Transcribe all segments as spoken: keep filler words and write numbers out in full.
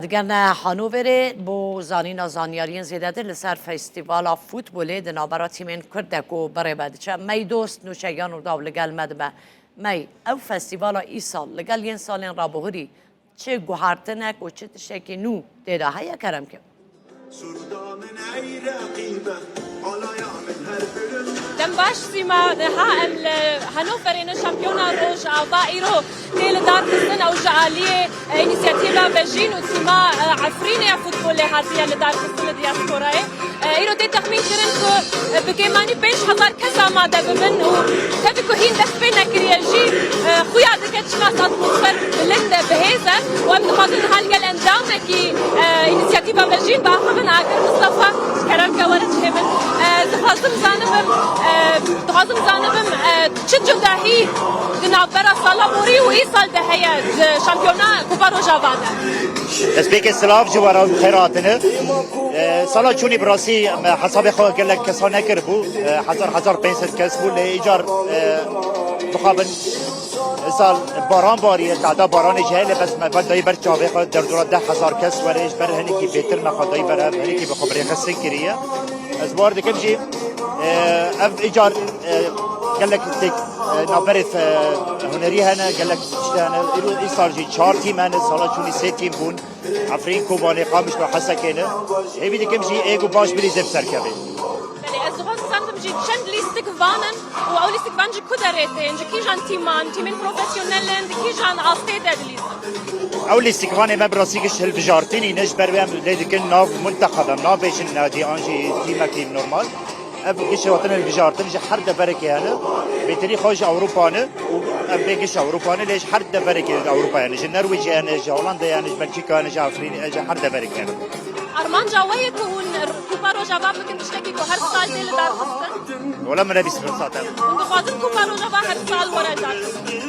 Digerne Hanoverê bo zanîna zanyariyên zêdetir li ser festîvala futbolê di navbera tîmên Kurd de ku birê me diçe. Mey dost nûçeyan û daw li gel me dibe. Mey, ew festîvala îsal li gel yên salên rabihurî çi guhertinek û çi tiştekî nû tê de heye, kerem ke? Dem baş Sîma, niha em li Hanoverê ne, şampiyona Rojava îro tê li dar xistin, ew ji aliyê, e, Înîsiyatîva Vejîn û tîma, e, Efrînê ya futbolê hatiye li dar xistin li diasporayê. E, îro tê texmîn kirin ku, e, bi kêmanî pênc hezar kes amade bibin û tevî ku hîn dest pê nekiriye jî, e, xuya dike çiqas atmosfer bilind e, bihêz e û em dixwazin niha li gel endamekî, e, Înîsiyatîva Vejîn biaxivin. Agir Mistefa, kerem ke were cihê min. E, dixwazim zanibim, e, dixwazim zanibim, e, çi cudahî di navbera sala borî û îsal de heye di şampiyona Kupa Rojava de? Destpêkê silav ji we re, xêr hatine. E, sala çûnî bi rastî me hesabê xwe gelek kesa nekiribû. E, hezar, hezar pênc sed kes bû, lê îcar, e, bixabin. Îsal baran bariye, tada baranê jî heye, lê bes me ber dayî ber çavê xwe, derdora deh hezar kes were, ji ber hinekî bêtir me xwe dayî ber hev, hinekî bi xwe bi rêxistin kiriye. Ez bar dikim jî, e, ev îcar, e, gelek têk, e, navberê, e, hunerî hene, gelek tişt hene. Îro, îsal jî çar tîm hene, sala çûnî sê tîm bûn. Efrîn, Kobanê, Qamişlo, Hesekê ne. Hêvî dikim jî êk û baş bilîzê bi ser kevê. Belê, ez dixwazim zanibim jî çend lîstik van in û ew lîstik van ji ku derê tên, ji kîjan tîman, tîmên profesyonel in, di kîjan astê de dilîzin? Ew lîstikvanê me bi rastî giş hilbijartinî ne, ji ber wê em lê dikin nav munteqada, nabêjin nadî an jî tîmekî normal. Ev giş hatine hilbijartin ji her deverekê hene. Bêtirî xwe ji Ewropa ne û em bê giş Ewropa ne, lê ji her deverekê Ewropa hene. Ji Norwêcê hene, ji Holandayê hene, ji Belçîka hene, ji Efrînê, ji her deverekê hene. Armanca we ye ku hûn Kupa Rojava bikin tiştekî ku her sal tê li dar xistin? Wela min nebîst firsat e. Hûn dixwazin Kupa Rojava her sal were dar xistin?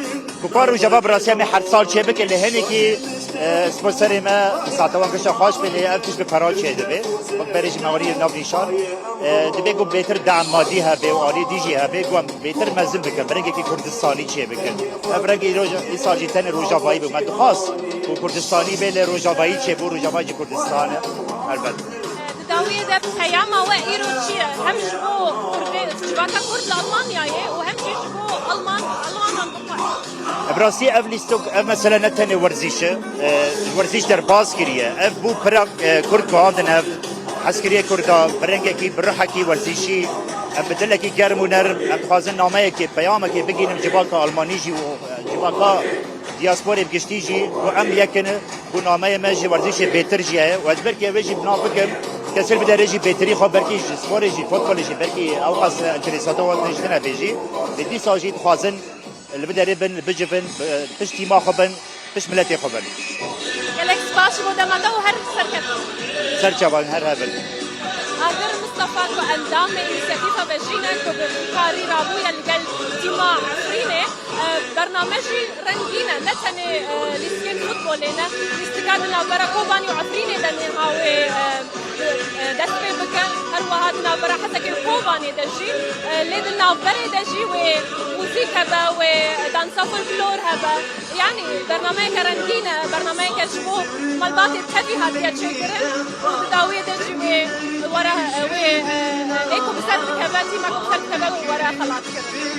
Kupa Rojava bi rastî em ê her sal çêbikin, lê hinekî, e, sponserê me, satewan gişta xweş bê, lê ev tişt bi para çêdibe. Wek berê jî me werî nav nîşan. E, dibê ku bêtir dam madî hebe û alî dî jî hebe, ku em bêtir mezin bikin, bi rengekî Kurdistanî çêbikin. Ev rengî roja, îsal jî tenê Rojavayî bû. Me dixwast ku Kurdistanî bê, lê Rojavayî çêbû, Rojava jî Kurdistan e, helbet. Di dawiyê de peyama we îro çi ye? Hem ji bo Kurdê, civaka Kurd li Almanyayê û hem jî ji bo Alman, Almanan bi xwe. Bi rastî ev lîstok, ev mesele ne tenê werzîş e, e, werzîş derbas kiriye. Ev bû pira, e, Kurd guhandin hev, hezkiriyê Kurda, bi rengekî, bi ruhekî werzîşî, em bi dilekî germ û nerm, em dixwazin nameyekê, peyamekê bigînin civaka Almanî jî û, e, civaka diasporê bi giştî jî, ku em yek in, ku nameyê me ji werzîşê bêtir jî heye. Û ez belkî ew ê jî bi nav bikim, kesê li vê derê jî bêtirî xwe belkî ji sporê jî, futbolê jî, belkî ew qas enteresata wan tiştine bê jî. Lê dîsa jî dixwazin li vê derê bin, bicivin, bi-, pişt tîma xwe bin, pişt miletê xwe bin. Gelek spas ji bo dema te û her serkeftin. Ser çavan her hebin. Agir Mistefa ku endamê Înîsiyatîfa Vejîn e ku bi karî rabûye li gel tîma Efrînê. E, bername jî rengîn e, ne tenê, e, lîstikên futbolê ne, lîstika di navbera Kobanî û Efrînê de niha wê, e, e, dest pê bike. Her wiha di navbera Hesekê û Kobanê de jî, e, lê di navberê de jî wê muzîk hebe, wê dansa folklor hebe. Yanî bernameyeke rengîn e, bernameyeke ji bo malbatê tevî hatiye çêkirin û di dawiyê de jî wê were, wê, e, ê ku bi ser dikeve, tîma ku bi ser dikeve wê were xelatkirin.